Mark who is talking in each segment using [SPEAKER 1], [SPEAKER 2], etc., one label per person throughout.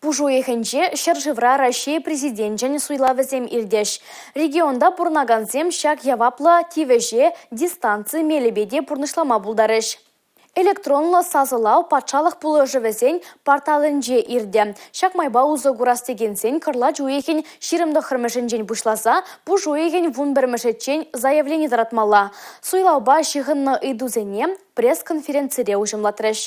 [SPEAKER 1] Пуш уйӑхӗнче ҫӗршывра Раҫҫей Президенчӗн суйлавӗсем иртӗҫ. Регионта пурӑнакансем ҫак яваплӑ тивӗҫе дистанци мелӗпе те пурнӑҫлама пултарӗҫ. Электронлӑ сасӑлав патшалӑх пулӑшӑвӗсен порталӗнче иртӗ. Ҫак майпа усӑ курас текенсен кӑрлач уйӑхӗн 29-мӗшӗнчен пуҫласа пуш уйӑхӗн 11-мӗшӗччен заявлени тӑратмалла. Суйлавпа ҫыхӑннӑ ыйтусене пресс-конференцире уҫӑмлатрӗҫ.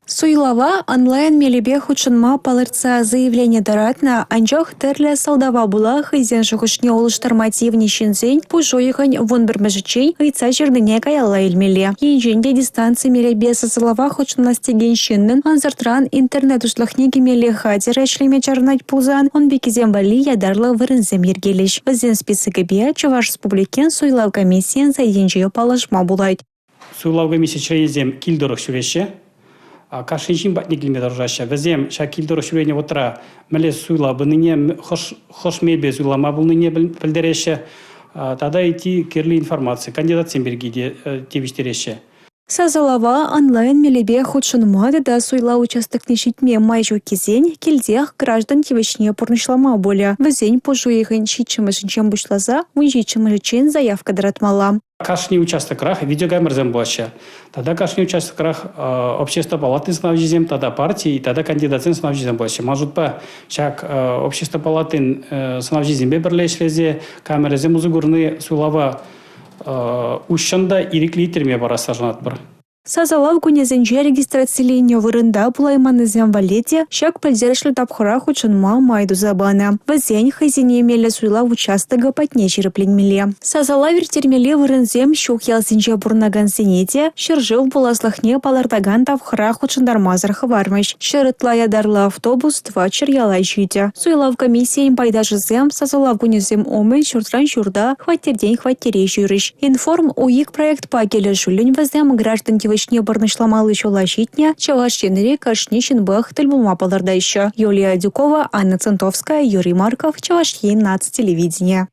[SPEAKER 2] Суйлава онлайн мелӗпе хутшӑнма палӑртса заявлени тӑратнӑ, анчах тӗрлӗ сӑлтава пула хӑйсен шухӑшне улӑштарма тивнӗ ҫынсен пуш уйӑхӗн 11-мӗшӗччен ыйтса ҫырнине каялла илмелле. Енчен те дистанци мелӗпе сасӑлава хутшӑнас текен ҫыннӑн ӑнсӑртран интернет уҫлӑхне кӗмелли хатӗрӗ ӗҫлеме чарӑнать пулсан, ун пеккисем валли ятарлӑ вырӑнсем йӗркелӗҫ. Вӗсен списокӗпе Чӑваш Республикин суйлав комиссийӗн сайтӗнче паллашма пулать.
[SPEAKER 3] Суйлав комисси членӗсем кил тӑрӑх ҫӳреҫҫӗ. Кашни ҫын патне килме тӑрӑшаҫҫӗ. Вӗсем ҫак кил тӑрӑх ҫӳренӗ вӑхӑтра мӗнле суйлав пынине, хӑш мелпе суйлама пулнине пӗлтереҫҫӗ. Тата ытти кирлӗ информаци, кандидатсем пирки те тивӗҫтереҫҫӗ.
[SPEAKER 2] Сасӑлава онлайн мелӗпе хутшӑнма тата суйлав участокне ҫитме май ҫуккисен килтех граждан тивӗҫне пурнӑҫлама пулӗ. Вӗсен пуш уйӑхӗн 7-мӗшӗнчен пуҫласа 17-мӗшӗччен заявка тӑратмалла.
[SPEAKER 3] Кашни участокрах видеокамерӑсем пулаҫҫӗ. Тата кашни участокрах общество палатин сӑнавҫисем тата парти тата кандидатсен сӑнавҫисем пулаҫҫӗ. Ман шутпа, ҫак общество палатин сӑнавҫисемпе пӗрле ӗҫлесе камерӑсем усӑ курни суйлава уҫҫӑн та ирӗклӗ ирттерме парасса шанатпӑр.
[SPEAKER 2] Сасӑлав кунӗсенче регистрациленнӗ вырӑнта пулайманнисем валли те ҫак пӗлтерӗшлӗ тапхӑра хутшӑнма май туса панӑ. Вӗсен хӑйсене меллӗ суйлав участокӗ патне ҫирӗпленмелле. Сасӑлав ирттермелли вырӑнсем ҫук ялсенче пурӑнакансене те ҫӗршыв пуласлӑхне палӑртакан тапхӑра хутшӑнтармасӑр хӑвармӗҫ. 100 ытла ятарлӑ автобус 400 яла ҫитӗ. Суйлав комиссийӗн пайташӗсем сасӑлав кунӗсем умӗн ҫуртран ҫурта, хваттертен хваттере ҫӳрӗҫ. Информ УИК проектпа килӗшӳллӗн вӗсем граждан тивӗҫне пурнӑҫламалли ҫула ҫитнӗ Чӑваш Енри кашни ҫынпах тӗл пулма палӑртаҫҫӗ. Юлия Адюкова, Анна Центовская, Юрий Марков, Чӑваш Ен наци телевиденийӗ.